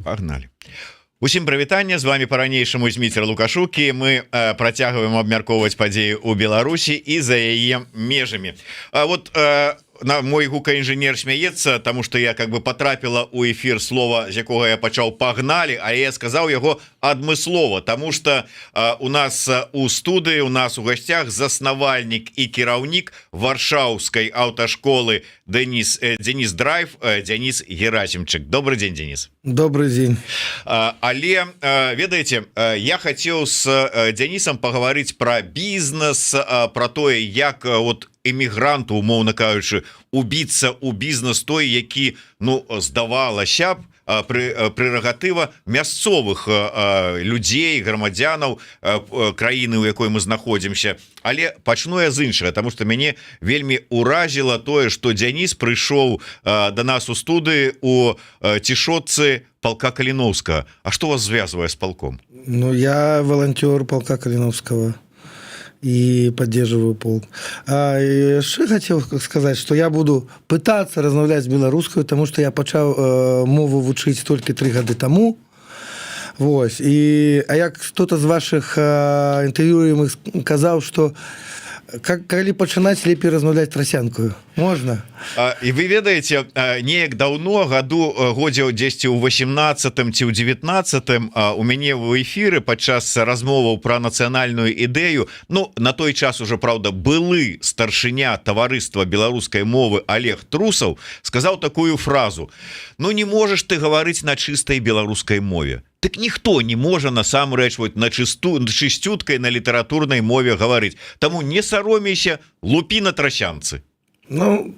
Погнали. Усім прывітанне, з вами па-ранейшаму Зміцер Лукашук, і мы працягваем абмяркоўваць падзеі ў Беларусі і за яе межамі. А вот на мой гукаінжынер смяецца, таму што я как бы потрапіла у эфир слова, з якога я пачаў «пагналі», а я сказаў яго адмыслова, таму што у нас у студыі, у нас у гасцях заснавальнік і кіраўнік варшаўскай аўташколы Денис, Денис Драйв, Денис Герасимчык. Добрый день, Денис. Добрый день. Але ведаеце, я хацеў с Денисом пагаварыць про бізнес, про тое, як вот эмігранту, умоўна кажучы, убіцца у бізнес той, які, ну, здавалася б, прэрагатыва мясцовых людзей, грамадзянаў краіны, у якой мы знаходзімся. Але пачну я з іншага, таму што мяне вельмі уразіла тое, што Дзяніс прыйшоў до нас у студыі у цішотцы полка Каліноўскага. А што вас звязвае с полком? Ну, я волонтер полка Калиновского и поддерживаю полк. А яшчэ хотел сказать, что я буду пытаться размаўляць беларускую, таму што я пачаў мову вучыць толькі 3 гады таму. Вось. І, а як кто-то з ваших інтэрв'ю казаў, что как, калі пачынаць, лепей размаўляць трасянкую. Можна? І вы ведаеце, неяк даўно, году годзе дзесьці ў 18 ці ў 19, у мяне ў эфіры падчас размоваў пра нацыянальную ідэю, ну, на той час уже, праўда, былы старшыня Таварыства беларускай мовы Олег Трусаў сказаў такую фразу: «Ну, не можешь ты гаварыць на чыстай беларускай мове». Так ніхто не можа насамрэч вот на чысту, чысцюткай, на літаратурнай мове гаварыць. Таму не саромейся, лупі на трасянцы. Ну,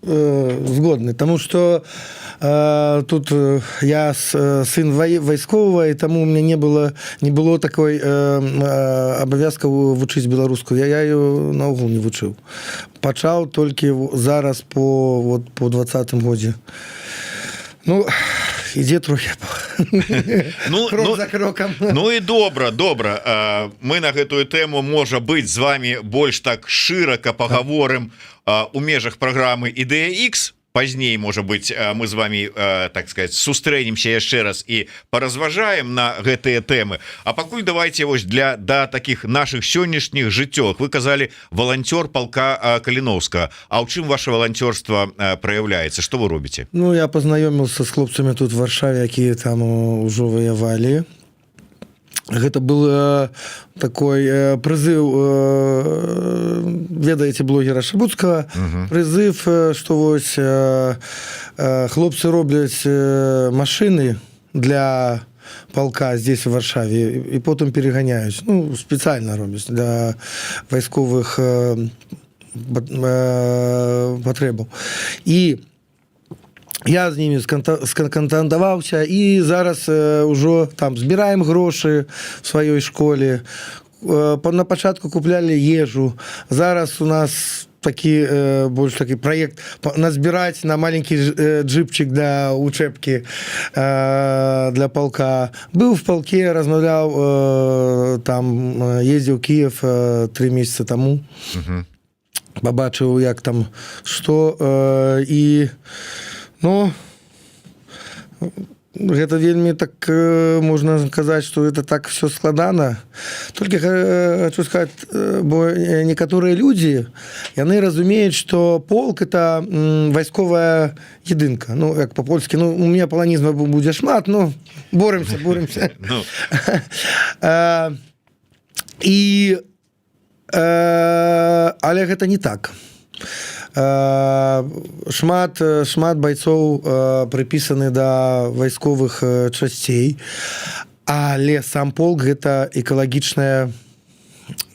згодны, таму што тут я сын вайсковага, і таму у меня не было такой абавязка вучыць беларускую. Я ее наогул не вучыў, пачаў толькі зараз вот, по 20-м годзе. Ну, ідзе трохі. Ну, крок ну, за крокам. Ну і добра, добра. Мы на гэтую тэму, можа быць, з вами больш так шырака пагаворым у межах праграмы «Ідэя X» пазней. Можа быть, мы з вами, так сказать, сустрэнемся яшчэ раз і паразважаем на гэтыя тэмы. А пакуль давайте вось для да таких наших сённяшніх жыццёвых. Вы казалі, валанцёр полка Каліноўскага. А ў чым ваше валанцёрство праяўляецца? Што вы робіце? Ну, я пазнаёміўся з хлопцамі тут в Варшаве, якія там ўжо ваявалі. Гэта был такой прызыў, ведаеце блогера Шабуцкага, прызыв, што вось хлопцы робляць машины для полка здесь, в Варшаве, і потым пераганяюць, ну, спецыяльна робяць для вайсковых патрэбаў. І я з ними скантактаваўся, і зараз ўжо там збіраем грошы в сваёй школе. На пачатку куплялі ежу, зараз у нас такі больш такі проект назбіраць на маленькі джипчик для учебки для полка. Быў в полке, размаўляў, там ездзіў Киев 3 месяца таму, пабачыў, як там что, і, ну, гэта вельмі так, можна казаць, что это так все складана. Только хочу сказать, бо некаторыя людзі, яны разумеюць, что полк — это вайсковая едынка, ну, як по-польскі. Ну, у меня паланізма будзе шмат, но боремся, боремся. Ну. І але гэта не так. Шмат байцоў прыпісаны да вайсковых часцей, але сам полк — гэта экалагічная,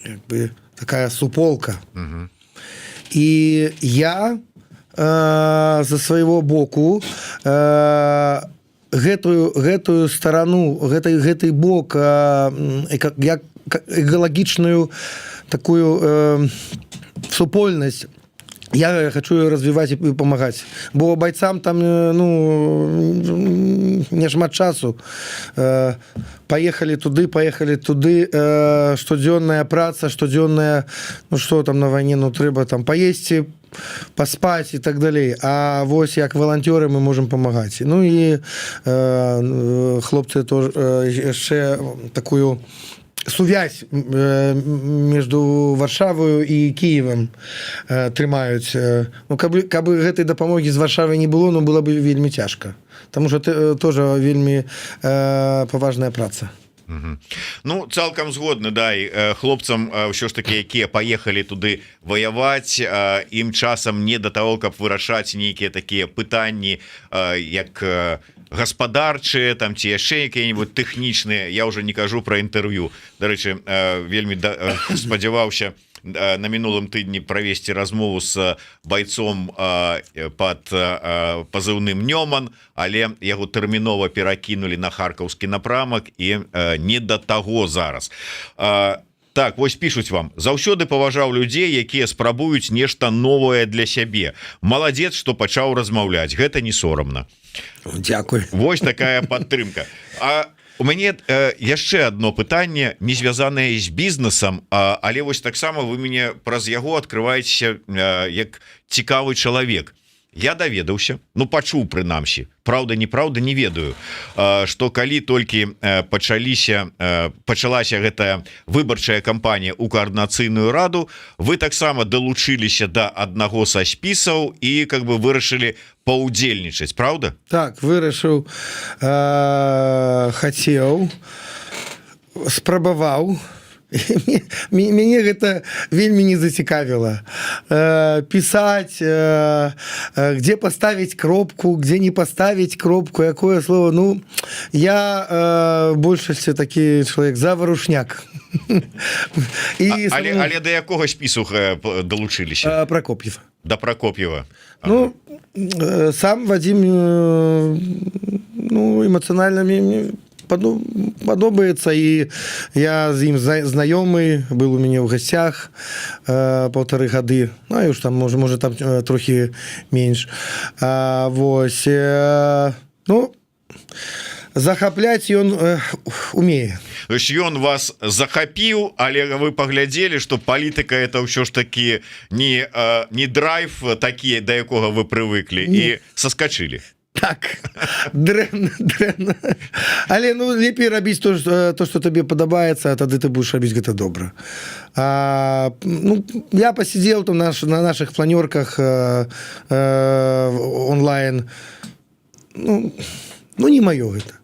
як бы, такая суполка. І я за свайго боку гэтую старану, гэты бок, як экалагічную такую супольнасць. Я хочу развіваць і памагаць, бо байцам там ну, не шмат часу. Поехали туды, поехали туды, штодзённая праца, штодзённая. Ну что там на вайне? Ну, трэба там паесці, паспаць і так далей. А вось як валанцёры мы можем памагаць. Ну і хлопцы тоже яшчэ такую сувязь между Варшавою і Киевом трымаюць. Ну, каб гэтай дапамогі з Варшавы не было, ну, было бы вельмі цяжка. Таму что ты тоже вельмі паважная праца. Ну, цалкам згодны, да, і хлопцам ўсё ж таки, якія паехалі туды ваяваць, ім часам не да того, каб вырашаць нейкія такія пытанні, як гаспадарчыя там ці яшчэ якія-нибудь тэхнічныя. Я уже не кажу про інтэрв'ю. Дарэчы, вельмі спадзяваўся на мінулым тыдні правесці размову с бойцом под пазыўным Нёман, але яго тэрмінова перакінулі на харкаўскі напрамак, і не да таго зараз. Так вось, пишуць вам: «Заўсёды паважаў людзей, якія спрабуюць нешта новае для сябе. Маладзец, что пачаў размаўляць, гэта не сорамна». Дякую. Вось такая падтрымка. А у мяне яшчэ одно пытанне, не звязанае з бізнесам, але вось таксама вы мяне праз яго открываеце як цікавы чалавек. Я даведаўся, ну, пачуў прынамсі, праўда, неправда, не ведаю, что калі толькі пачалася гэтая выбарчая кампанія у каардынацыйную раду, вы таксама далучыліся да аднаго са спісаў і как бы вырашылі паўдзельнічаць, правда? Так, вырашыў, хацеў, спрабаваў. Мяне гэта вельмі не зацікавіла, пісаць, где поставить кропку, где не поставить кропку, якое слово. Ну, я большасці такі чалавек заварушняк. І але да якога спісу далучыліся? Прокоп'ев. Да Прокоп'ева. Ну, сам Вадим, ну, эмацыянальна мне падобаецца, і я з ім знаёмы, был у мяне ў гасцях паўтары гады, ну, і уж там можа там трохі менш. Вось, ну, захапляць ён умее. То есть ён вас захапіў, але вы паглядзелі, что палітыка — это ўсё ж таки не драйв такі, да якога вы прывыклі, і соскочили. Так, дрэнна, дрэнна. Але, ну, лепей рабіць то, что табе падабаецца, а тады ты будешь рабіць гэта добра. Ну, я посидел там на наших планёрках онлайн. Ну, не маё гэта.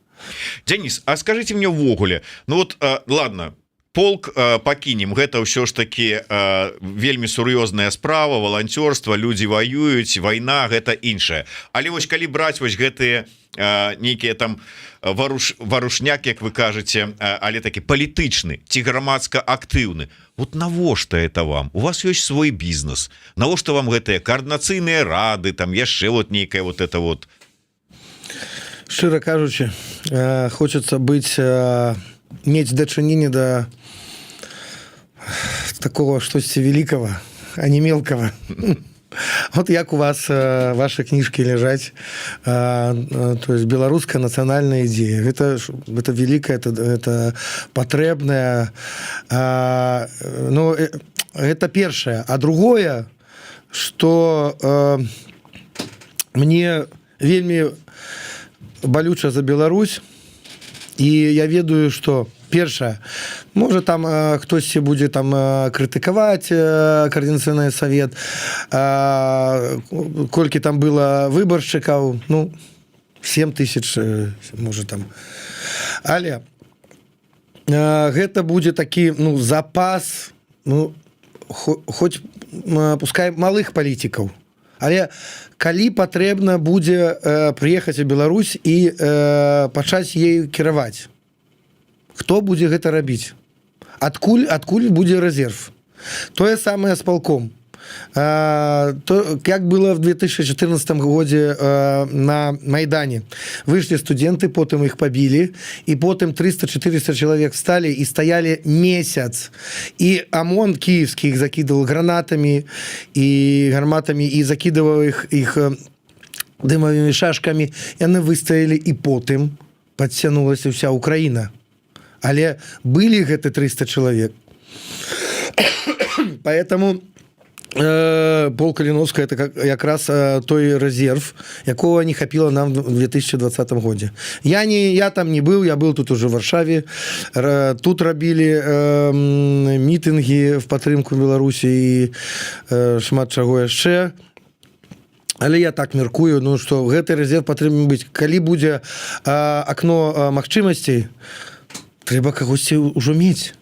Денис, а скажите мне, увогуле, ну вот, ладно, полк пакінем, гэта ўсё ж таки вельмі сур'ёзная справа, валанцёрства, людзі воююць, вайна — гэта іншае. Але вось калі браць вось гэтыя нейкія там варушняк, як вы кажаце, але такі палітычны ці грамадска актыўны, вот навошта это вам? У вас ёсць свой бізнес, навошта вам гэтыя каардынацыйныя рады там, яшчэ вот нейкая вот это вот? Шчыра кажучы, хочется быць мець дачыненне да такого штосьці великого, а не мелкого. Вот як у вас ваши кніжкі ляжаць, то есть беларуская нацыянальная ідзея, гэта великая, это патрэбная. Ну, это першае. А другое, что мне вельмі балюча за Беларусь, і я ведаю, что першае, можа, там хтосьці будзе там крытыкаваць каардынацыйны совет, колькі там было выбаршчыкаў, ну, 7 тысяч, можа, там. Але гэта будзе такі, ну, запас, ну, хоць пускай малых палітикаў, але калі патрэбна будзе прыехаць у Беларусь і пачаць ею кіраваць, хто будзе гэта рабіць, адкуль будзе рэзерв? Тое самае з палком. То, как было в 2014 годзе на Майдане: выйшлі студэнты, потым их побили, і потым 300-400 человек встали и стояли месяц, и ОМОН киевский их закидывал гранатами и гарматами и закидывал их дымовыми шашками. Яны выстояли, і потым подцянулася вся Украина. Але былі гэты 300 чалавек. Поэтому полк Калиновского — это как якраз той резерв, якого не хапіла нам в 2020 годзе. Я там не был, я был тут уже, в Варшаве. Тут рабілі мітынги в падтрымку Беларусі і шмат чаго яшчэ. Але я так мяркую, ну, что гэты резерв патрэбен быць. Калі будзе окно магчымасцей, трэба кагосьці ўжо мець.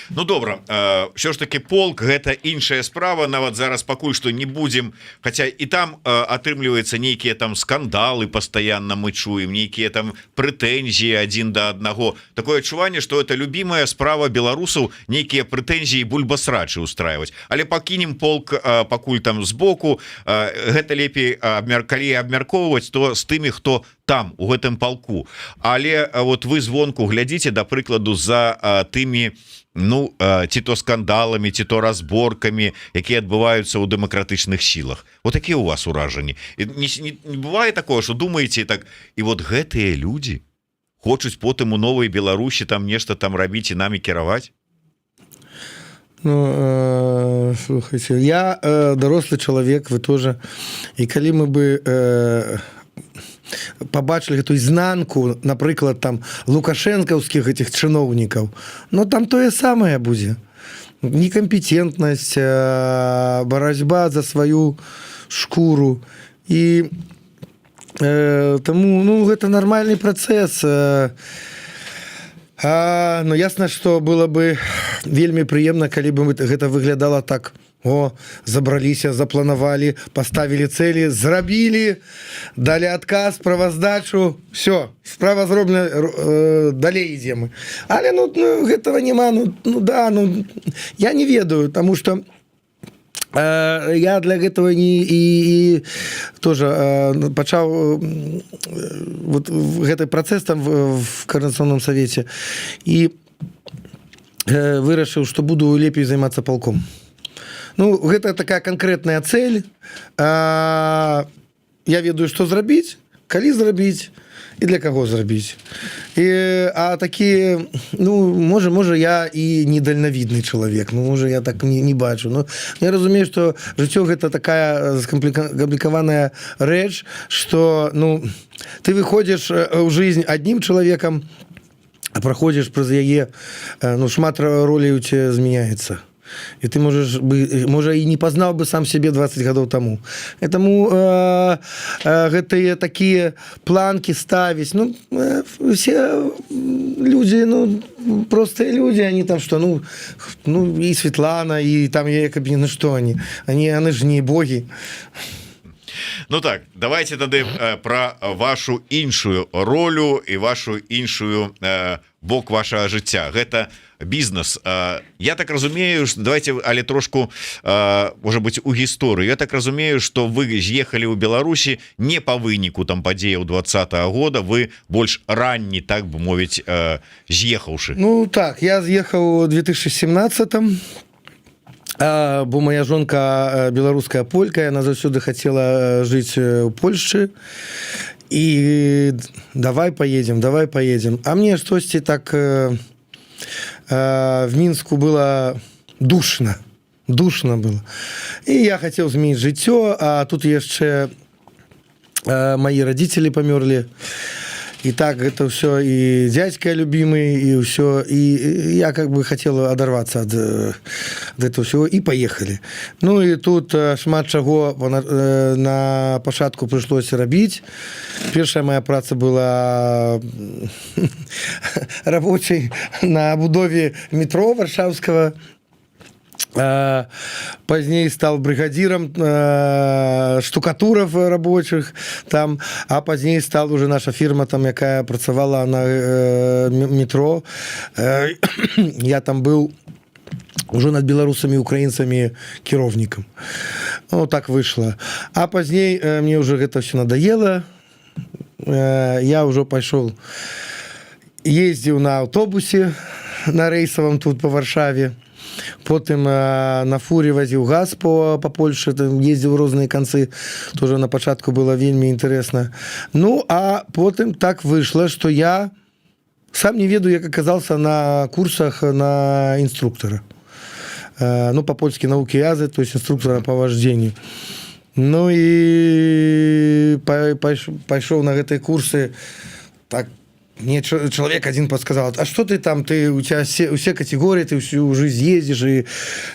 Ну добра, ўсё ж таки полк — гэта іншая справа. Нават зараз пакуль что не будем, хотя і там атрымліваецца, нейкія там скандалы постоянно мы чуем, нейкія там прэтэнзіі адзін да аднаго. Такое адчуванне, что это любимая справа беларусаў — нейкія прэтэнзіі, бульбасрачы устраивать. Але пакінем полк пакуль там збоку. Гэта лепей калі абмяркоўваць, то з тымі, хто там, у гэтым палку. Але вот вы звонку глядзіце, да прыкладу, за тымі, ну, ці то скандаламі, ці то разборкамі, якія адбываюцца ў дэмакратычных сілах. Вот такія у вас уражанні? Не бывае такое, что думаете так: і вот гэтыя людзі хочуць потым у новай Беларусі там нешта там рабіць і намі кіраваць? Ну, слухайте, я дарослы чалавек, вы тоже. І калі мы бы побачылі гэту изнанку, напрыклад, там лукашэнкаўскіх этих чыноўнікаў, но там тое самае будзе: некампетентнасць, барацьба за сваю шкуру. І таму, ну, гэта нармальны працэс. Ну, ясна, что было бы вельмі прыемна, калі бы гэта выглядала так: о, забраліся, запланавалі, поставили цели, зрабілі, далі адказ, справаздачу, все, справа зроблена, далей ідзем. Але ну, гэтага няма. Ну да, ну, я не ведаю, тому что я для этого не і тоже пачаў вот гэты працэс там в Координационном совете і вырашыў, что буду лепей займацца палком. Ну, гэта такая конкретная цель. Я ведаю, что зрабіць, калі зрабіць і для каго зрабіць. І а такі, ну, можа, я і недальнавідны чалавек, ну, можа, я так не бачу. Но я разумею, что жыццё — гэта такая скамплікаваная рэч, что, ну, ты выходзіш ў жизнь одним чалавекам, а праходзіш праз яе, ну, шмат ролей у тебя змяняецца, і ты можешь бы, можа, і не пазнаў бы сам себе 20 гадоў таму. Этому гэтыя такія планки ставіць, ну, все люди, ну, простые люди, они там что, ну и Светлана, и там я кабінет, ну что они же не боги. Ну так, давайте тады про вашу іншую ролю і вашу іншую бок вашага жыцця. Гэта бізнес. Я так разумею, давайте, але трошку, может быть, у гісторыю. Я так разумею, что вы з'ехалі ў Беларусі не по выніку там падзеяў 20-го года, вы больш ранні, так бы мовіць, з'ехаўшы. Ну так, я з'ехаў у 2017, бо моя жонка беларуская полька, яна заўсёды хацела жыць у Польшчы, і давай поедем, давай поедем. А мне штосьці так в Мінску было душно, душно было, і я хотел змяніць жыццё. А тут яшчэ мои родители памёрлі, і так это все, і дядька любимый, и все, и я как бы хотел оторваться от этого всего, и поехали. Ну и тут шмат чаго на пачатку прыйшлося рабіць. Першая моя праца была рабочай на будове метро варшавского. Пазней стал бригадиром штукатуров рабочих там, а пазней стал уже, наша фирма там, якая працавала на метро, я там был. Уже над беларусамі, украінцамі кіраўнікам. Ну, так вышло. А пазней мне уже гэта все надоело. Я ўжо пайшоў, ездзіў на аўтобусе на рэйсавым тут по Варшаве, потым на фуре вазіў газ по Польше, там ездзіў розныя канцы, тоже на пачатку было вельмі интересно. Ну, а потым так вышло, что я сам не ведаю, як оказался на курсах на инструктора, ну, по-польски nauki jazdy, то есть инструктора по вождению. Ну и пайшоў на гэтыя курсы. Так мне человек один подсказал: «А что ты там, ты, у тебя все категории, ты всю жизнь ездишь, и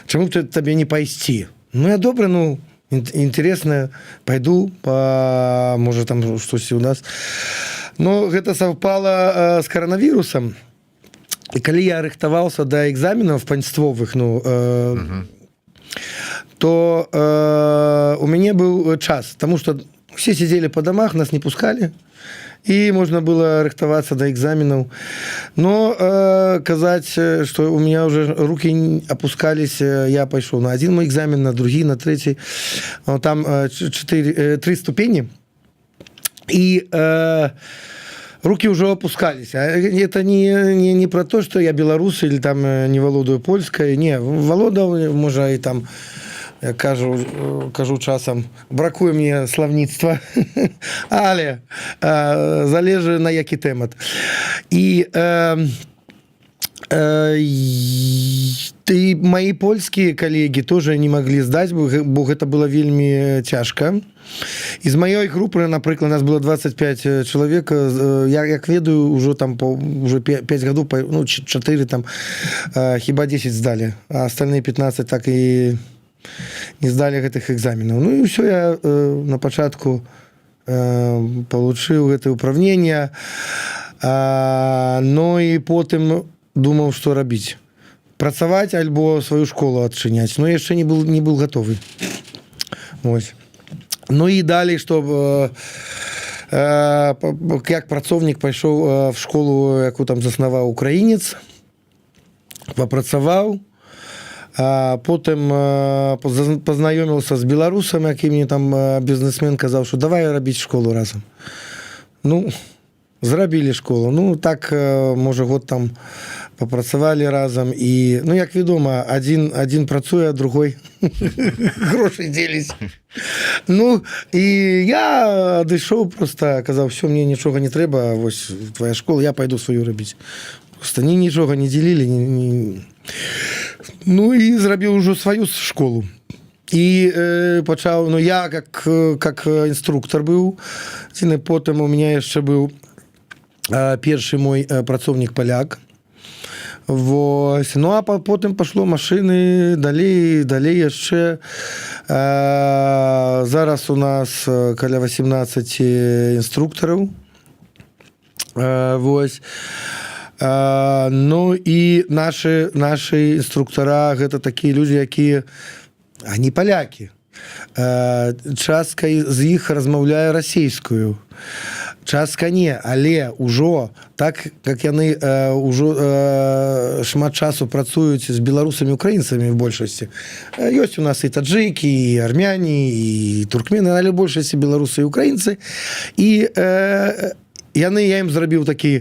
чему ты тебе не пойти?» Ну, я: «Добра, ну, интересно, пойду по может, там штось у нас». Но гэта совпало с коронавирусом, и калі я рыхтавался до экзаменов панствовых, ну, то у мяне быў час, тому что все сидели по домах, нас не пускали, и можно было рыхтавацца до экзаменов. Но казаць, что у меня уже руки опускались, я пайшоў на один мой экзамен, на другі, на третий. Там 4, три ступени, и руки уже опускались. А это не про то, что я белорус или там не валодаю польской. Не, валодаў, можа, и там, я кажу, часам бракуе мне слаўніцтва, але залежы, на які тэмат. І ты, мои польскія калегі тоже не могли здаць, бо гэта было вельмі цяжка. Из маёй групы, напрыклад, нас было 25 чалавек, я як ведаю, ўжо там уже 5 гадоў, ну, 4 там, хіба 10 здалі, а остальные 15 так і не здалі гэтых экзаменаў. Ну і ўсё, я на пачатку получыў гэта ўпраўненне. Ну і потым думаў, што рабіць: працаваць альбо сваю школу адчыняць, но яшчэ не был гатовы. Ось. Ну і далей, что як працоўнік пайшоў в школу, яку там заснаваў украінец, папрацаваў, а потым пазнаёміўся з беларусам, які мне там бізнесмен казаў, что давай рабіць школу разам. Ну, зрабілі школу. Ну, так, можа, год там папрацавалі разам, і, ну, як вядома, один працуе, а другой грошы дзеліць. Ну і я адышоў, просто казаў: «Все, мне нічога не трэба, вось твоя школа, я пойду сваю рабіць». Просто ні нічога не дзелілі, ні. Ну і зрабіў ужо сваю школу і пачаў, ну, я как інструктор быў ціны. Потым у меня яшчэ быў першы мой працоўнік паляк. Вось. Ну а потым пашло машины, далей, далей яшчэ. Зараз у нас каля 18 інструктараў. Вось. Ну і нашы інструктара — гэта такія людзі, якія, они палякі. Частка з іх размаўляе расійскую, частка не, але ўжо так как яны ўжо шмат часу працуюць з беларусамі, украінцамі в большасці. Ёсць у нас і таджыкі, і армяне, і туркмены, але большасці беларусы і украінцы. І яны, я ім зрабіў такі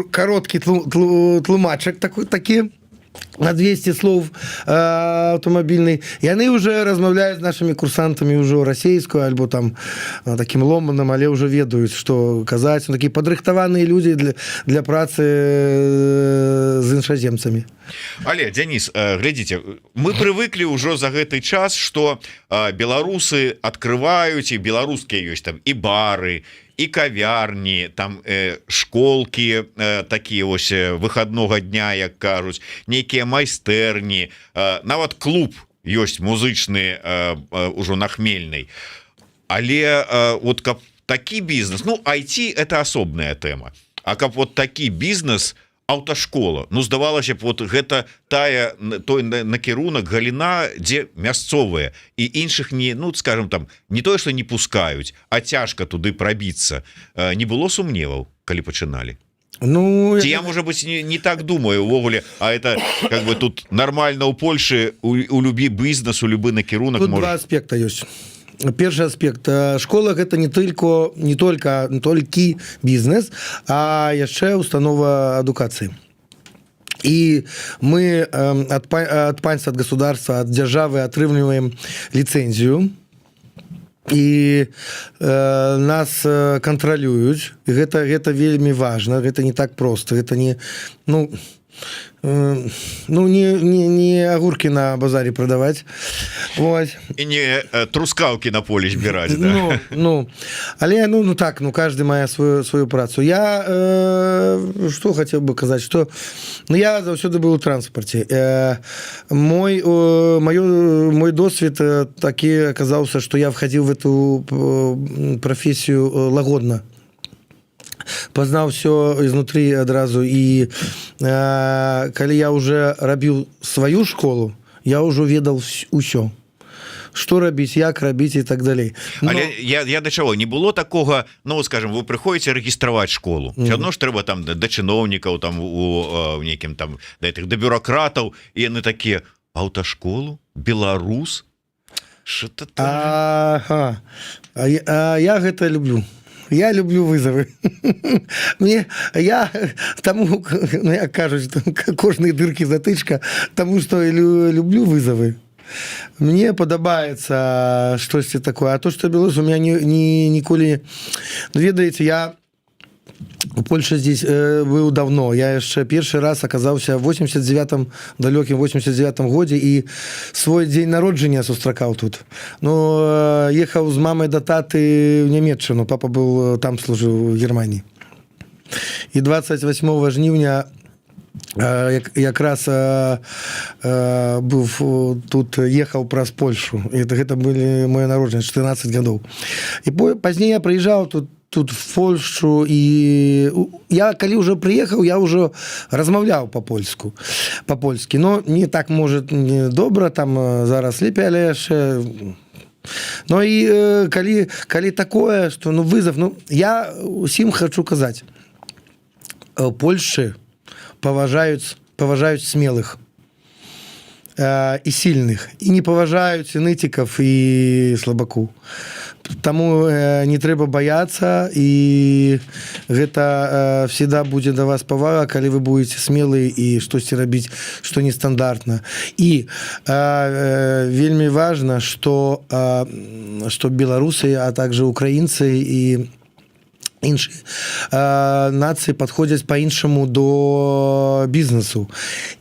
кароткі тлумачак такой, такі на 200 слов, аўтамабільны. Яны уже размаўляюць з нашими курсантамі ўжо расійскую альбо там таким ломаным, але ўжо ведаюць, што казаць. Ну, такія падрыхтаваныя людзі для працы з іншаземцамі. Але, Дзяніс, глядзіце, мы прывыклі ўжо за гэты час, что беларусы открываюць, і беларускія ёсць там і бары, і кавярні, там школкі такія ось выходнога дня, як кажуць, нейкія майстэрні, нават клуб ёсць музычны ўжо на Хмельнай. Але вот каб такі бізнес, ну, IT — это асобная тэма, а каб вот такі бізнес, аўташкола, ну, здавалася б, вот гэта тая той накірунак, галіна, дзе мясцовыя і іншых не, ну, скажем, там не тое что не пускаюць, а цяжка туды прабіцца. Не было сумневаў, калі пачыналі? Ну, Ці я, может быть, не так думаю увогуле, а это как бы тут нормально у Польшы, у любі бізнес, у любы накірунак. Тут Может, два аспекта ёсць. Першы аспект: школа — гэта не только не только не толькі бізнес, а яшчэ установа адукацыі. І мы от панства, от государства, от дзяржавы атрымліваем ліцэнзію, і нас кантралююць. І гэта вельмі важна, гэта не так просто, гэта не ну, не агуркі на базаре прадаваць. Вот. І не трускаўкі на поле збіраць, да? Ну, але ну так, ну, каждый мае сваю працу. Я что хотел бы казаць, что, ну, я заўсёды был у транспарце. Мой э, маё мой досвед такі аказаўся, что я входил в эту профессию лагодна, пазнаў все изнутри адразу. І калі я уже рабіў сваю школу, я ўжо ведаў усё, что рабіць, як рабіць і так далей. Но Але я да чаго: не было такога, ну, скажем, вы прыходзіце рэгістраваць школу, все адно ж трэба там да чыноўнікаў, там у нейкім там да этих, да бюрократаў, і яны такія: «Аўташколу, беларус, что-то там». Ага. А я гэта люблю. Я люблю вызовы. Мне я таму, ну, як кажуць, там, кожнай дыркі затычка, таму што я люблю вызовы. Мне падабаецца штосьці такое. А то, что беларус, у меня не ніколі, ну, ведаеце, я у Польше здесь быў давно. Я яшчэ першы раз аказаўся 89, далёкім 89 годзе і свой дзень народжання сустракаў тут. Ну, ехаў з мамай да таты в Нямеччыну. Папа был там, служыў в Германии. І 28 жніўня якраз быў тут, ехаў праз Польшу, і гэта былі мое народжанне, 14 гадоў. І пазней я прыязджаў тут в Польшу, і я калі уже прыехаў, я ўжо размаўляў по-польску, по-польскі, но не так, может, не добра там, зараз лепей, але яшчэ. Ну і калі такое, что, ну, вызов, ну, я усім хочу казаць: Польшчы паважаюць смелых і сильных і не паважаюць нытиков і слабаку. Таму не трэба баяцца, і гэта всегда будзе да вас павага, калі вы будете смелы і штосьці рабіць, что нестандартна. І вельмі важна, что беларусы, а также украінцы і іншыя нацыі падходзяць по-іншаму до бізнесу,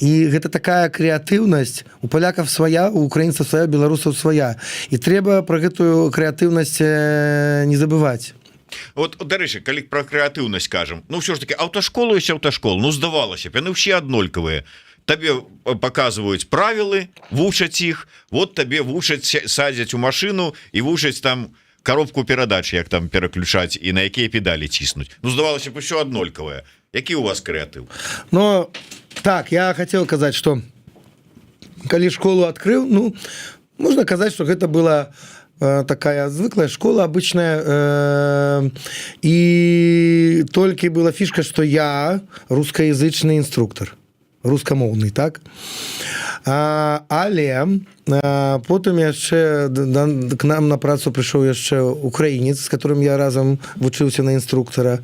і гэта такая крэатыўнасць. У палякаў свая, у украінцаў свая, беларусаў свая, і трэба про гэтую крэатыўнасць не забываць. Вот, дарэчы, калі про крэатыўнасць кажам, ну, все ж таки аўташколу ёсць аўташкол. Ну, здавалася б, яны ўсе аднолькавыя: табе показваюць правілы, вучаць іх, вот табе вучаць, садзяць у машину і вучаць там коробку перадач, як там пераключаць і на якія педалі ціснуць. Ну, здавалася б, усё аднолькавае. Які у вас крэатыў? Но так, я хотел казаць, что калі школу открыў, ну, можно казаць, что гэта была такая звыклая школа обычная, і толькі была фішка, что я русскоязычный инструктор, рускамоўны, так. Але потым яшчэ к нам на працу прыйшоў яшчэ украінец, з которым я разам вучыўся на інструктара,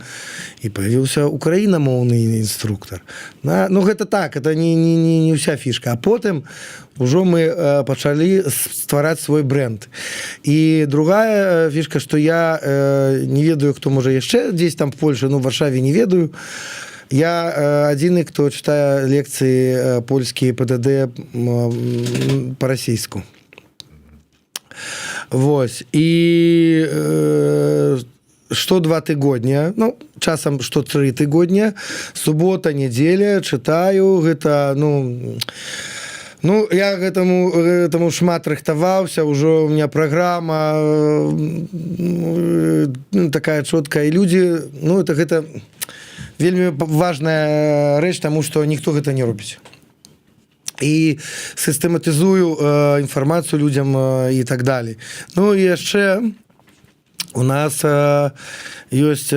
і появился украінамоўны інструктор. Ну, гэта так, это не ўся фішка. А потым ўжо мы пачалі ствараць свой бренд. І другая фішка, что я не ведаю, хто можа яшчэ дзесь там в Польше, ну, в Варшаве не ведаю, я адзіны, хто чытае лекцыі польскія ПДД па-расейску. Вось. І што 2 тыгодня, ну, часам што 3 тыгодня, субота, нядзеля, чытаю гэта. Ну, я гэтаму шмат рыхтаваўся, ўжо у меня праграма ну, такая чоткая, і людзі, ну, это гэта вельмі важная рэч, таму што ніхто гэта не робіць. І сістэматызую інфармацыю людзям і так далей. Ну і яшчэ у нас ёсць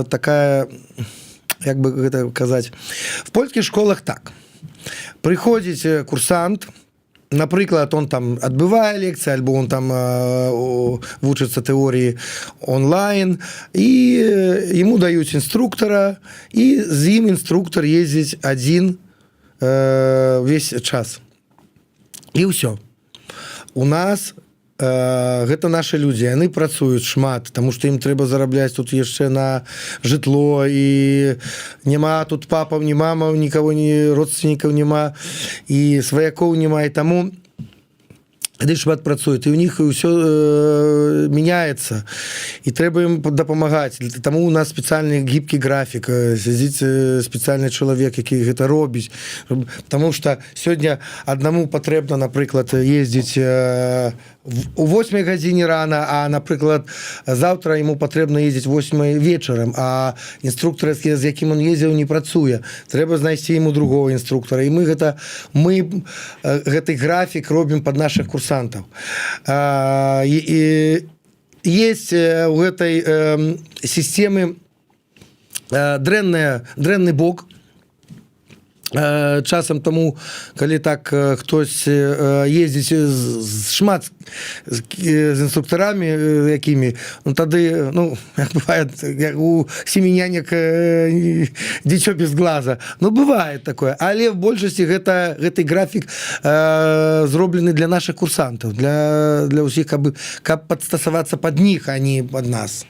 такая Як бы гэта казаць, в польскіх школах так прыходзіць курсант, напрыклад, он там адбывае лекцыі альбо он там вучыцца тэорыі онлайн, і ему даюць інструктара, і з ім інструктор ездзіць адзін весь час, і ўсё. У нас гэта наши людзі, яны працуюць шмат, тому что ім трэба зарабляць тут яшчэ на жытло, і няма тут папаў, ні мамаў, никого, ні родственникаў няма і сваякоў няма, і таму яны шмат працуюць, і у них ўсё меняется, і трэба ім дапамагаць. Таму у нас спецыяльны гібкі графік, сядзіць спецыяльны чалавек, які гэта робіць, потому что сёння аднаму патрэбна, напрыклад, ездзіць у 8 гадзіне рана, а, напрыклад, завтра ему патрэбна ездзіць 8 вечарам, а інструктор, з якім он ездзіў, не працуе, трэба знайсці ему другого інструктора. І мы гэты графік робім под наших курсантаў. І есть у гэтай системы дрэнны бок часам. Таму калі так хтось ездзіць шмат з інструктарамі якімі, ну, тады, ну, як бывает, як у семи нянек дзіцё без глаза, ну, бывает такое. Але в большасці гэты графік зроблены для наших курсантаў, для ўсіх, каб падстасавацца под них, а не под нас.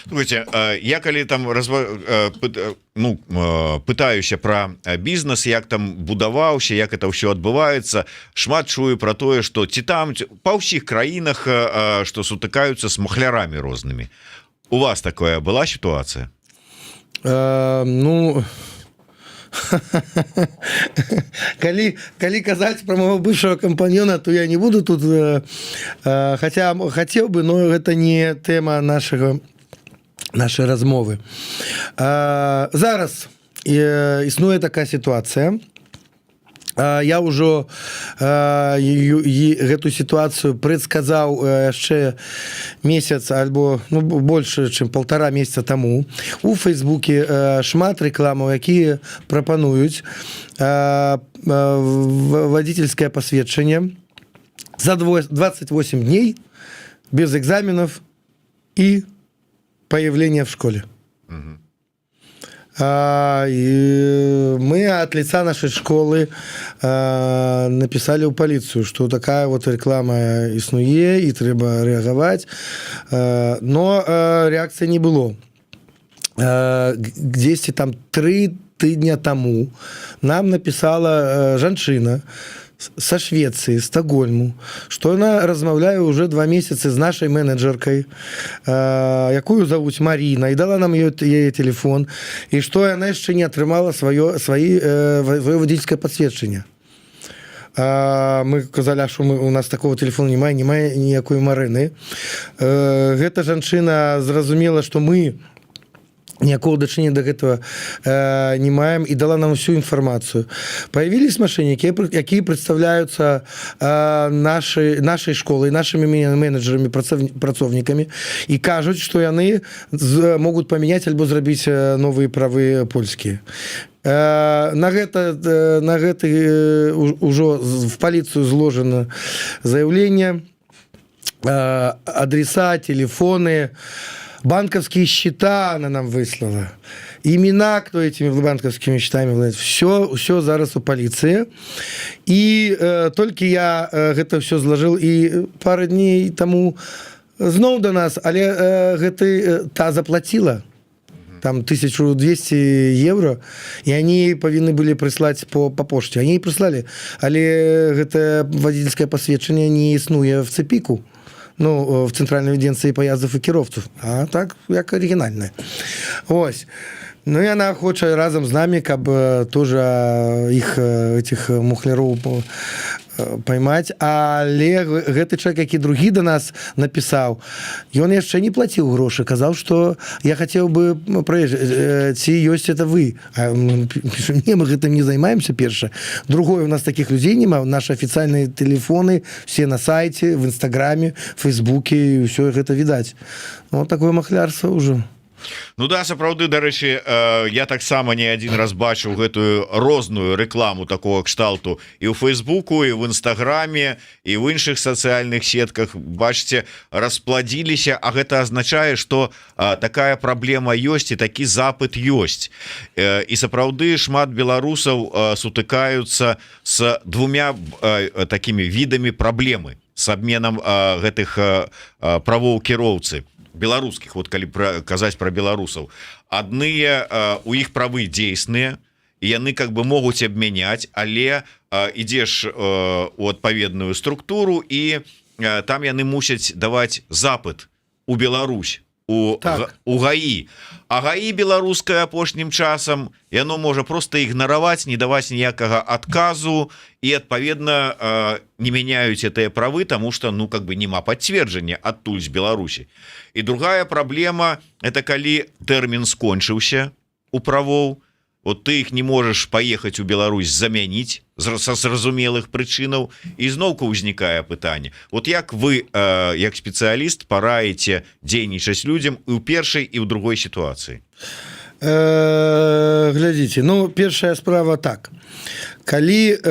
Слухайте, я калі там ну, пытаюся про бізнес, як там будаваўся, як это ўсё адбываецца, шмат чую про тое, что ці там па ўсіх краінах, что сутыкаюцца с махлярамі рознымі. У вас такое была ситуация? Ну, калі казаць про моего бывшего компаньона, то я не буду тут, хотя хотел бы, но гэта не тэма нашай размовы. Зараз існуе такая сітуацыя. Я ўжо гэту сітуацыю прадказаў яшчэ месяц альбо, ну, больше чым полтора месяца таму. У Фейсбуке шмат рэкламаў, якія прапануюць водительское пасведчанне за 28 дней без экзаменов и появления в школе. И мы от лица нашей школы написали ў паліцыю, что такая вот реклама існуе і трэба рэагаваць, но реакцыі не было. Дзесьці там 3 тыдня таму нам написала жанчына со Швеции, Стокгольму, что она размаўляе уже 2 месяцы з нашай менеджеркой, якую зовут Марина, и дала нам ее телефон, и что она яшчэ не атрымала свое водительское пасведчанне. Мы казалі, что мы у нас такого телефона няма, няма ніякой Марыны. Гэта жанчына зразумела, что мы ніякого дачынення до гэтага не маем, і дала нам всю інфармацыю. Появились мошенники, якія представляются нашай школай, нашими менеджерами, працоўнікамі, і кажуць, что яны могуць памяняць альбо зрабіць новыя правы польскія. На гэты ўжо в паліцыю зложана заявление, адреса, телефоны, банковские счета она нам выслала, имена, кто этими банковскими счетами владеет, все зараз у полиции. И только я гэта все зложил, и пару дней тому зноў до нас, але гэты та заплатила там 1200 евро, и они павінны были прыслаць по пошце. Они прыслалі, але гэта водительское пасведчанне не існуе в ЦЭПІКу, ну, в Цэнтральнай эвідэнцыі паяздаў і кіроўцаў, а так як арыгінальная. Ось. Ну і она хоча разам з нами, каб тоже іх, этих мухляроў, поймаць. Але гэты чалавек, які другі до нас напісаў, ён яшчэ не плаціў грошы, казаў, что я хацеў бы праезжаць, ці ёсць это вы. А мы пишем: не, мы гэтым не займаемся, перша. Другое, у нас таких людзей няма, наши официальные телефоны все на сайте, в Инстаграме, Фейсбуке, все гэта відаць. Ну, вот такое махлярство уже. Ну да, сапраўды. Дарэчы, я таксама не один раз бачыў гэтую розную рэкламу такого кшталту і ў фейсбуку, і в інстаграме, і в іншых сацыяльных сетках. Бачце, распладзіліся. А гэта азначае, что такая праблема ёсць і такі запыт ёсць. І сапраўды шмат беларусаў сутыкаюцца с двумя такими відамі праблемы с обменам гэтых правоў кіроўцы беларускіх. Вот калі казаць про беларусаў, адныя, у іх правы дзейсныя, яны как бы могуць абмяняць, але ідзеш у адпаведную структуру, і там яны мусяць даваць запыт у Беларусь, у Так. у ГАІ. А ГАІ беларуская апошнім часам, яно можа просто ігнараваць, не даваць ніякага адказу, і адпаведна не мяняюць гэтыя правы, тому что, ну, как бы няма пацверджання адтуль, з Беларусі. І другая праблема — это калі тэрмін скончыўся у правоў, вот ты их не можешь поехать у Беларусь замяніць са зразумелых прычынаў, і зноўку ўзнікае пытанне: вот як вы як спецыяліст параіце дзейнічаць людзям і ў першай, і ў другой сітуацыі? Глядзіце, ну, першая справа: так, калі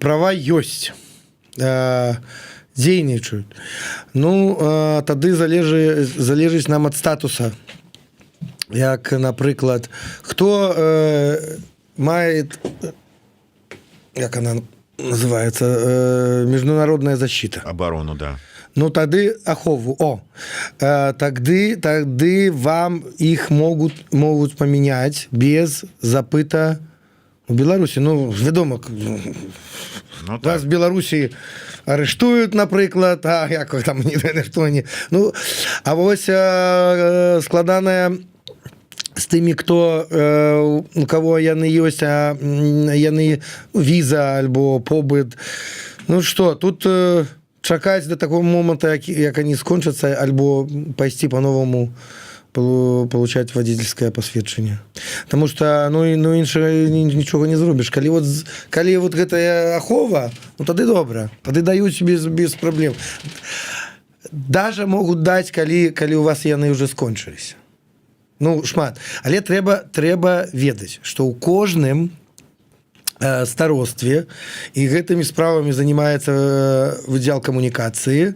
права ёсць, дзейнічаюць, ну, тады залежыць нам ад статуса. Як, напрыклад, хто мае, як она называется, международная защита. Оборону, да. Ну, тады ахову, о, тады вам іх могуць памяняць без запыта у Беларусі. Ну, вядома, Ну, вас так. в Беларусі арыштуюць, напрыклад, а як вы там не што не. Ну, а вось складаная з тымі, хто у кого яны ёсць, а яны віза альбо побыт. Ну что тут, чакаць до такого моманта, як они скончацца, альбо пайсці по-новому получать водительское пасведчанне. Потому что, ну, і ну, іншага нічога не зробіш. Калі вот гэтая ахова, ну, тады добра, тады даюць без праблем, даже могут даць, калі у вас яны уже скончыліся. Ну, шмат. Але трэба ведаць, что ў кожным старостве, і гэтымі справамі занимается выдзел камунікацыі,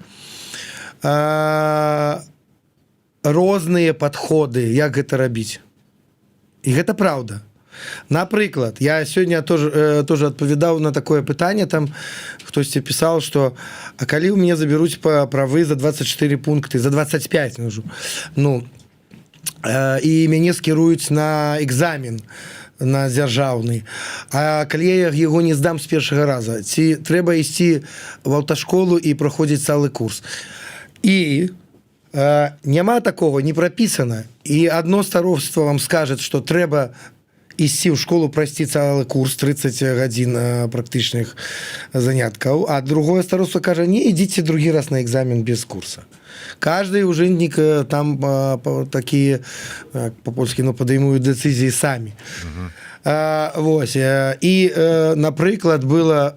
розныя падходы, як гэта рабіць. І гэта праўда. Напрыклад, я сёння тоже адпавядаў на такое пытанне, там хтосьці пісаў, что а калі ў мяне забяруць па правы за 24 пункты, за 25, нужу, ну, і мяне скіруюць на экзамен на дзяржаўны, а калі я яго не здам з першага раза, ці трэба ісці в аўташколу і праходзіць цэлы курс? І няма такого, не прапісана. І одно староства вам скажет, что трэба ісці ў школу, прайсці цэлы курс, 30 гадзін практычных заняткаў, а другое староства кажа: «Не, ідзіце другі раз на экзамен без курса». Каждый ужынднік там такія, по-польскі, ну, падымуюць дэцызіі самі. Вось, і напрыклад, было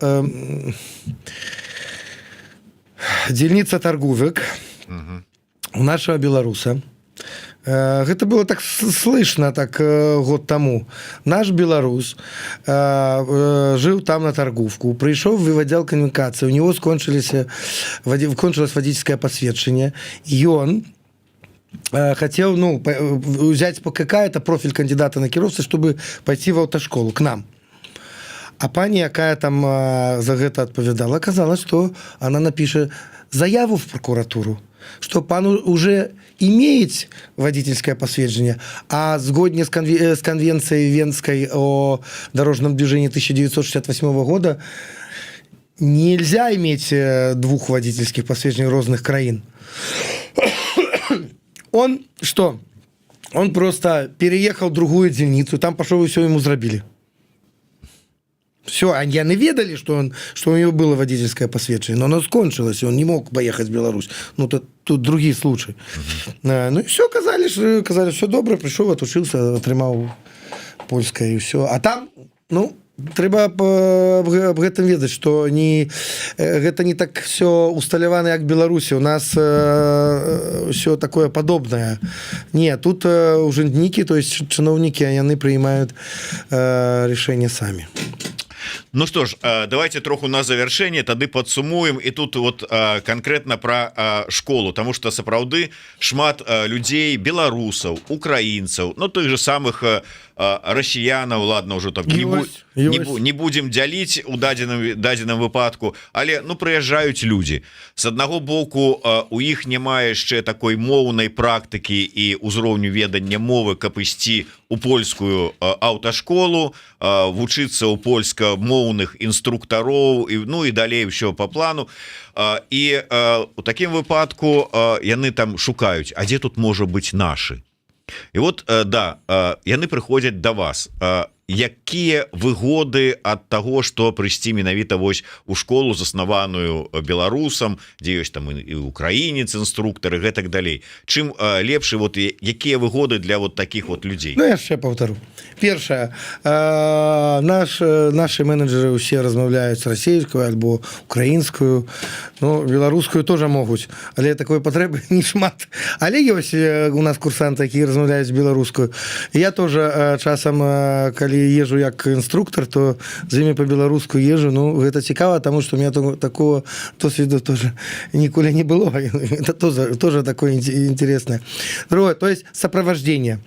дзельніца Таргувек, у нашего беларуса. Гэта было так слышно так год таму. Наш беларус жыў там на Таргувку, прыйшоў в отдел камунікацыі, у него скончыліся кончилось водительское пасведчанне. Ён хотел, ну, взять ПКК, это профиль кандидата на кіроўца, чтобы пойти в автошколу к нам. А пані, якая там за гэта адпавядала, казала, что она напіша заяву в прокуратуру, что пан уже имеет водительское пасведчанне, а згодне с конвенцией Венской о дорожном движении 1968 года нельзя иметь двух водительских пасведчанняў розных краін. Он что? Он просто переехал в другую дзельніцу, там пошел, и все ему зрабілі. Все, а яны ведалі, что у него было водительское пасведчанне, но оно скончилось, и он не мог поехать в Беларусь. Ну, тут другие случаи. Ну и все, казалі, все добра, пришел, отучился, атрымаў польское, и все. А там, ну, Трэба аб гэтым ведаць, что не гэта не так все усталявана, як Беларусі. У нас все такое падобнае. Не, тут ужэнднікі, то есть чыноўнікі, яны прыймаюць решение самі. Ну что ж, давайте троху на завяршэнне тады падсумуем, і тут вот конкретно про школу, тому что сапраўды шмат людзей, беларусаў, украінцаў, ну, тых же самых расіянаў, ладно, ўжо там не, Ёсць, не, ёсць. не будем дзяліць у дадзеным выпадку, але, ну, прыязджаюць людзі. С аднаго боку, у іх няма яшчэ такой моўнай практыкі і ўзроўню ведання мовы, каб ісці у польскую аўташколу, вучыцца ў польскамоўных інструктароў і, ну, і далей ўсё по плану. І у такім выпадку яны там шукаюць: а дзе тут можа быть нашы? І вот да, яны прыходзяць до вас. Якія выгоды ад таго, что прыйсці менавіта вось у школу, заснаваную беларусам, дзе ёсць там і украінец інструктары, гэтак далей? Чым лепшы, вот якія выгоды для вот таких вот людзей? Ну, яшчэ паўтару. Першае, наши менеджеры усе размаўляюць расійскую альбо украінскую, ну, беларускую тоже могуць, але такой патрэбы не шмат. Але ёсць у нас курсанты, якія размаўляюць беларускую. Я тоже часам, калі езжу як інструктор, то з імі по-беларуску езжу. Ну, гэта цікава, тому что у меня такого досведу тоже ніколі не было. Это тоже такое интересное. Другое, то есть сопровождение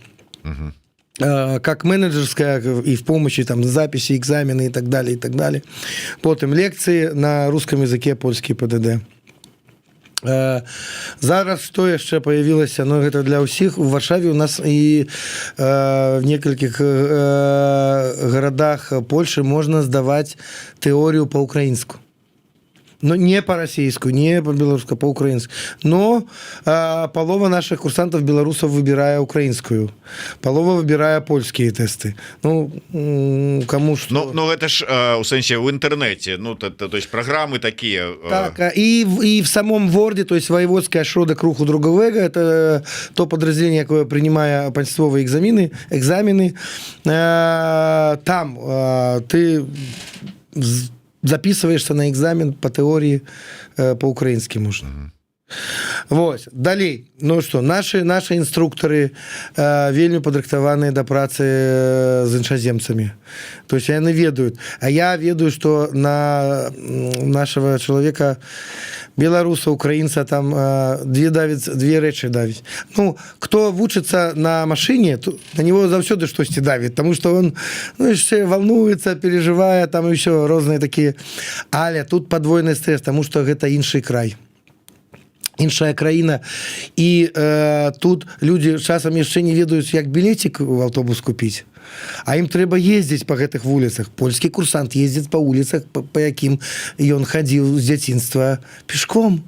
как менеджерская и в помощи там записи, экзамены и так далее, и так далее. Потым лекции на русском языке, польский ПДД. Зараз что яшчэ появілася, но гэта для ўсіх: у Варшаве у нас і в некалькіх гарадах Польши можна здаваць тэорыю по-украінску, но не по-расійску, не по-беларуску, по-украінску. Но палова наших курсантов беларусаў выбірае украінскую, палова выбірае польскія тэсты. Ну, кому что. Ну, это ж у сэнсе в інтэрнэце, ну, то есть программы такие? Так, и в самом ВОРДе, то есть Воеводский осродок Руху Drogowego, это то подразделение, якое принимае панствовыя экзамены, там ты записываешься на экзамен по теории по-украински можно. Вот. Далей. Ну что, наши инструкторы вельмі падрыхтаваныя да працы з іншаземцамі. То есть яны ведаюць. А я ведаю, что на нашего человека, беларуса, украинца, там две рэчы давіць. Ну, кто вучыцца на машине, то на него заўсёды штосьці давіць, тому что он, ну, яшчэ волнуется, переживае, там еще розныя такія. Але тут падвойны стресс, тому что гэта іншы край, іншая краіна, і тут людзі часам яшчэ не ведаюць, як білетик в аўтобус купіць, а ім трэба ездзіць по гэтых вуліцах. Польскі курсант ездзіць по вуліцах, по якім ён хадзіў з дзяцінства пешком,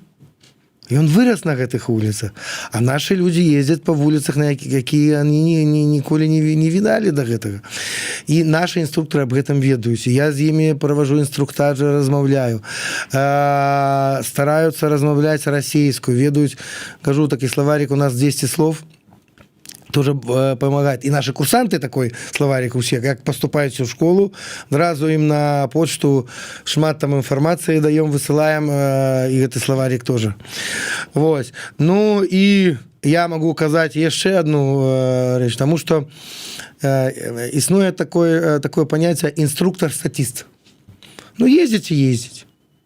ён вырас на гэтых вуліцах, а наши людзі ездзяць по вуліцах, на якія они ніколі не відалі до гэтага. І наши інструкторы об гэтым ведаюць. Я з імі правожу інструктажы, размаўляю, стараются размаўляць расійскую, ведаюць. Кажу, такі словарик у нас, 200 слов, тоже помогает. И наши курсанты такой словарик усе, как поступают в школу, сразу им на почту шмат там информации даем, высылаем, и этот словарик тоже. Вот. Ну и я могу казаць яшчэ одну рэч, тому что існуе такое понятие инструктор-статист. Ну, ездить и ездить.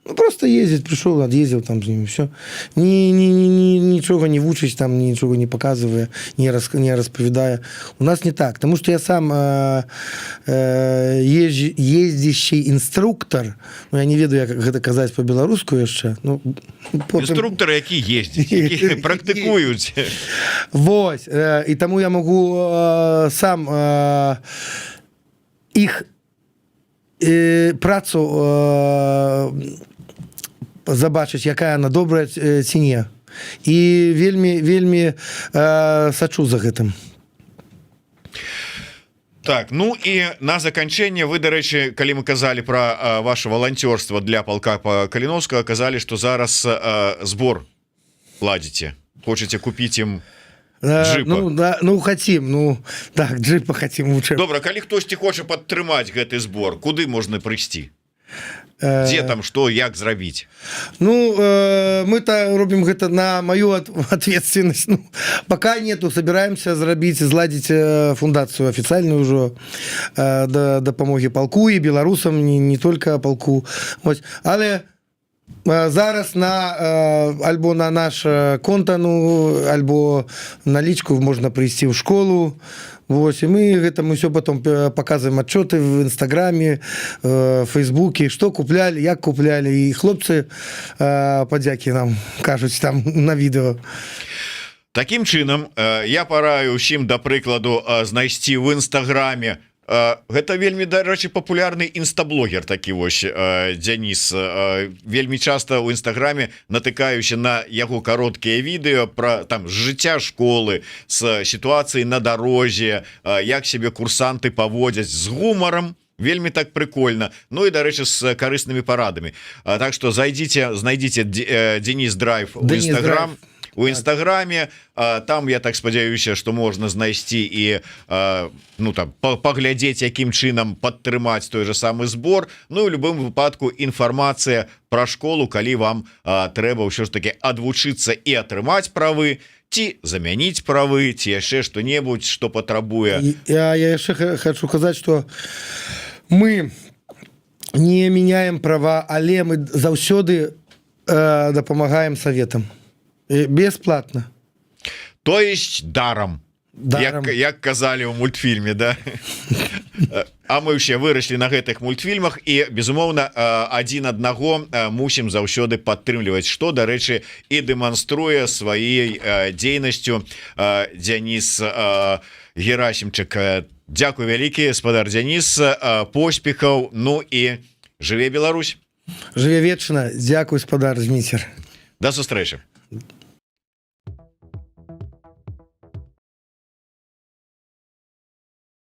Ну, просто ездить, пришел, отъездил там с ними, все. Ни, ничего не вучыць там, ничего не показывая, не распавядая. У нас не так. Потому что я сам ездящий инструктор, ну, я не ведаю, як гэта казаць по-беларуску яшчэ. Ну, потым. Інструктары, які ездзяць, які практыкуюць. Вось, і таму я могу сам іх працу забачыць, якая она добрая ці не. І вельмі, вельмі сачу за гэтым. Так, ну і на заканчэнне, вы, дарэчы, калі мы казалі про ваше валанцёрство для полка по Каліновскага, казалі, что зараз збор ладзіце, хочаце купіць ім. Джипа. Ну, да, ну хотим, ну так, джипа хотим лучше. Добра, калі хтосьці хоча падтрымаць гэты збор, куды можна прыйсці, дзе там, что, як зрабіць? Ну, мы-то робім гэта на мою ответственность. Ну, пока нету, собираемся зрабіць, зладзіць фундацыю официальную ўжо да дапамогі палку і беларусам, не только палку. Вось. Але зараз на альбо на наш конта, ну, альбо наличку можна прыйсці ў школу. Вось, і мы гэта мы все потом показываем отчеты в Инстаграме, Фейсбуке, что купляли, як купляли, і хлопцы падзякі нам кажуць там на відэо. Такім чынам, я параю усім, да прыкладу, знайсці в Інстаграме, гэта вельмі, дарэчы, папулярны інстаблогер такі вось Дзяніс. Вельмі часта ў Інстаграме натыкаюся на яго кароткія відэо про там жыцця школы, з сітуацыі на дарозе, як сябе курсанты паводзяць, з гумарам, вельмі так прикольно. Ну і, дарэчы, з карыснымі парадамі. Так что зайдзіце, знайдзіце Денис Драйв у Денис Інстаграм Драйв. у Інстаграме. Там, я так спадзяюся, что можна знайсці і ну, там паглядзець, якім чынам падтрымаць той же самы збор. Ну, у любым выпадку інфармацыя про школу, калі вам трэба ўсё ж таки адвучыцца і атрымаць правы ці замяніць правы, ці яшчэ что-небудзь, что патрабуе. Я яшчэ хочу казаць, что мы не меняем права, але мы заўсёды дапамагаем советам бесплатно. То есть даром. Даром. Як казалі ў мультфільме, да? А мы ўсе выраслі на гэтых мультфільмах і, безумоўна, адзін аднаго мусім заўсёды падтрымліваць, што, дарэчы, і дэманструе сваёй дзейнасцю Дзяніс Герасімчык. Дзякуй вялікі, спадар Дзяніс, поспехаў, ну і жыве Беларусь! Жыве вечна! Дзякуй, спадар Зміцер. Да сустрэчы!